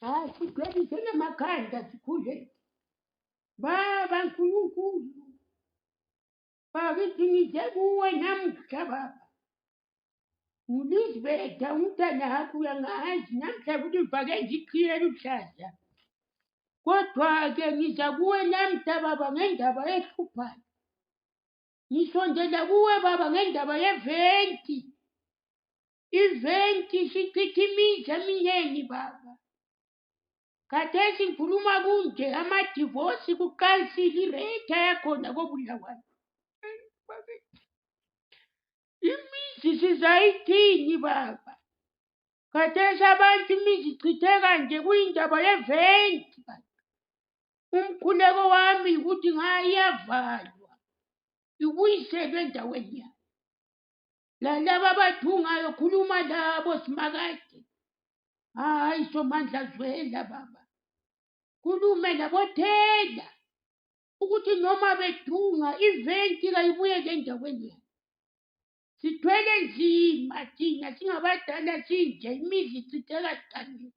Hayi, sigcwelise namakhanda sikhuleke. Baba Nkulunkulu, bakithi ngize kuwe namuhla baba. NguLizbetha umntanakho uyangazi namhla kulivake nje iqhiye eluhlaza. Kodwa-ke ngiza kuwe namhla baba ngendaba ehluphayo. Ngisondela kuwe baba ngendaba yeventi. Iventi isichitha imizi eminingi baba. Khathesi ngikhuluma kunje amadivosi kuqalisile ireythi yakhona koBulawayo. Imizi sizayithini baba? Khathesi abantu imizi ichitheka nje kuyindaba yeventi baba. Umkhuleko wami ukuthi ngayiyavalwa ibuyiselwe endaweni yayo. Lalaba abathungayo khuluma labo simakade. Hayi somandla zwela baba. Khulume nabothela ukuthi noma bethunga iventi kayibuyele endaweni yayo. Sithwele nzima thina singabadala sinje imizi ichitheka sikhangele.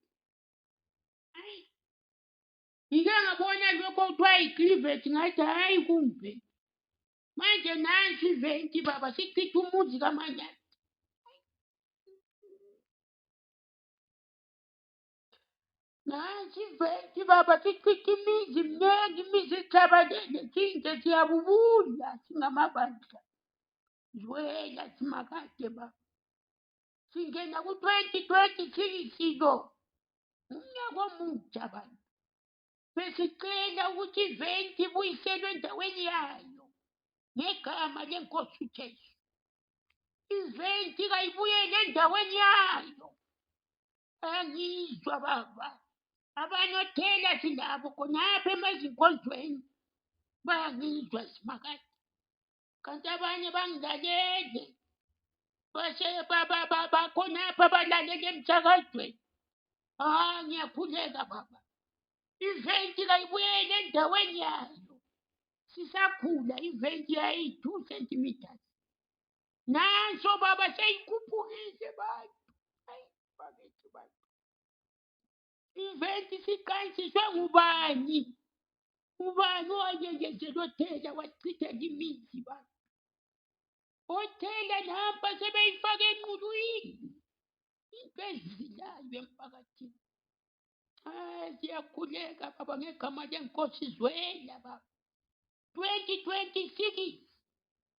Hayi ngike ngabona lokho kuthiwa yi-cleavage ngathi hhayi kumbe manje nansi iventi baba sichitha umuzi kamanyathi. Nansi iventi baba sichitha imizi mningi imizi ichabalele sinje siyabubula singamabandla. Zwela simakade baba. Singena ku-2026 lo umnyaka omutsha bantu. Besicela ukuthi iventi ibuyiselwe endaweni yayo ngegama lenkosi uJesu. Iventi kayibuyele endaweni yayo. Angizwa baba. Abanothela silabo khonapha emazinkonzweni bayangizwa simakade. Kanti abanye bangilalele base bakhonapha balalele emsakazweni. Ah, ngiyakhuleka baba. Iventi kayibuyele endaweni yayo. Sisakhula iventi yayi-2 centimeters. Nanso baba seyikhuphukile bantu. Hayi bakithi bantu. Iventi siqansiswe ngubani? Ubani owayekezela othela wachithela imizi bantu? Othela nampa sebeyifaka enqulwini. Into ezilayo emphakathini. Hayi siyakhuleka baba ngegama lenkosi zwela baba. 2026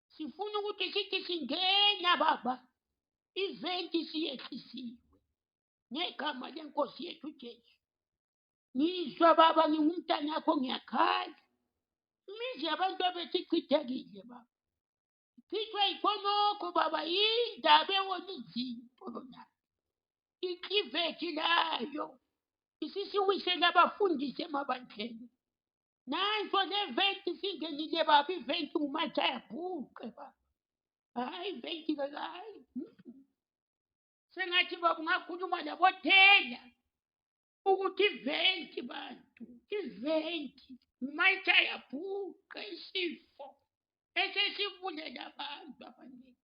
sifuna ukuthi sithi singena baba iventi siyehlisiwe ngegama lenkosi yethu Jesu. Ngizwa baba ngingumntanakho ngiyakhala. Imizi yabantu abethu ichithekile baba. Ichithwa yikhonokho baba yindaba ewona izinto lona. Iklivethi layo isisiwisela abafundisi emabandleni. Nanso le venti singenile baba iventi ngumatshaya bhuqe baba. Hayi iventi ke hayi. Sengathi baba ungakhuluma labothela ukuthi iventi bantu iventi ngumatshaya bhuqe isifo esesibulela abantu abaningi.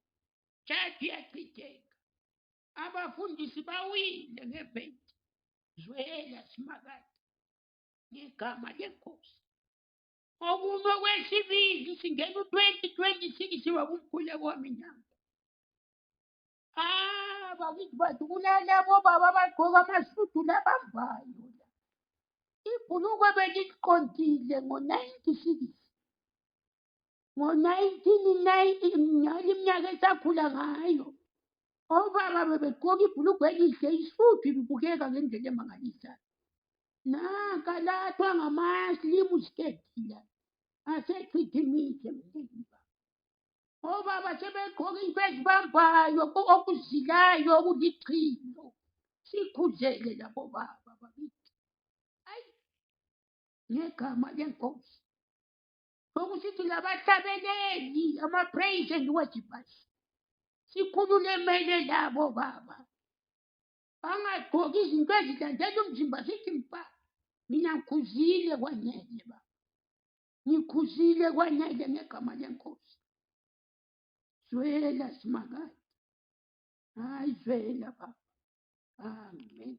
Tshathi iyachitheka. Abafundisi bawile ngeventi. Zwela simakade ngegama lenkosi. Okunye okwesibili singena u-2026 wakumkhuleko wami nangu. Ah, bakithi bantu kunalabo baba abagqoka amasudu labambayo la. Ibhulukwe beliqondile ngo-96. Ngo-1990 ngale iminyaka esakhula ngayo. Obaba bebegqoka ibhulukwe elihle isudu ibibukeka ngendlela emangalisayo. Nanka lathwa ngama-slim skirt la asechitha imithi eminingi. Obaba sebegqoka into ezibambayo okuzilayo okulichilo. Sikhuzele labo baba bakithi. Ayi ngegama lenkosi. Sokusithi labahlabeleli ama-praise and worshipers. Sikhululemele labo baba. Bangagqoki izinto ezilandela umzimba sithi mpa. Mina ngikhuzile kwanele baba. Ngikhuzile kwanele ngegama lenkosi. Zwela simakade. Hayi zwela baba. Amen.